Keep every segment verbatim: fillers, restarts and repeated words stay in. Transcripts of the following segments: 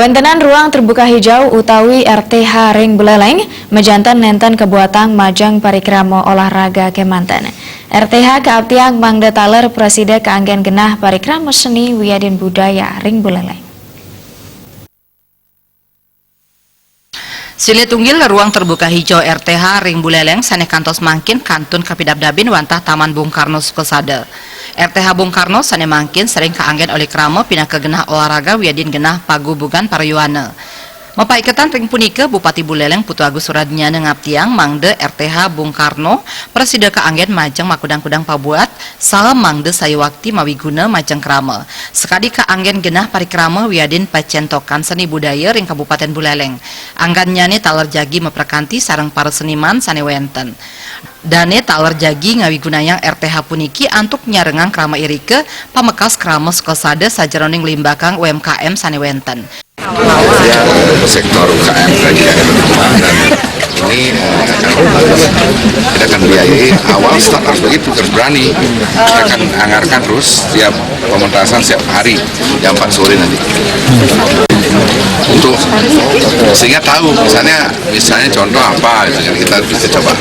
Kawéntenan ruang terbuka hijau utawi R T H ring Buleleng, majanten nénten kabuatang majeng parikrama olahraga kémanten. R T H kaaptiang mangda taler prasida kaanggén genah parikrama seni wiadin budaya ring Buleleng. Silih tunggil ruang terbuka hijau R T H ring Buleleng sané kantos mangkin kantun kapidabdabin wantah Taman Bung Karno Sukasada. R T H Bung Karno sané mangkin sering kaanggén olih krama pinaka genah olahraga wiadin genah pagubugan parayuana. Mapaiketan ring punika, Bupati Buleleng Putu Agus Suradnyana ngaptiang mangda R T H Bung Karno prasida kaanggén majeng makudang-kudang pabuat, saha mangda sayuakti mawiguna majeng krama. Sakadi kaanggén genah parikrama wiadin pacentokan seni budaya ring Kabupatén Buleleng. Anggannyané taler jagi maprakanti sareng para seniman sané wénten. Dané taler jagi ngawigunayang R T H puniki antuk nyarengang krama irika, pamekas krama Sukasada sajeroning nglimbakang U M K M sané wénten. Ya, sektor U K M lagi yang berkembang dan ini eh, akan kita akan biayai awal start harus begitu, harus berani. Kita akan anggarkan terus setiap pementasan setiap hari jam empat sore nanti. Untuk sehingga tahu misalnya misalnya contoh apa, misalnya kita bisa coba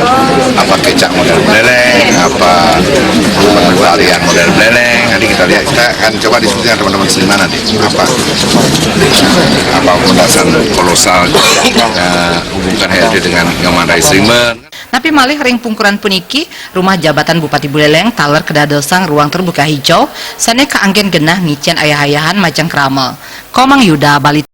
apa kecak model Buleleng, apa tarian model Buleleng, nanti kita lihat, kita akan coba diskusi dengan teman-teman seniman nanti apa apa pementasan kolosal eh, hubungkan H R D dengan Nyoman Rais Rimba. Napi malih ring pungkuran puniki, rumah jabatan Bupati Buleleng taler kadadosang ruang terbuka hijau sané kaanggén genah ngicén ayah-ayahan majeng krama. Komang Yuda, Bali.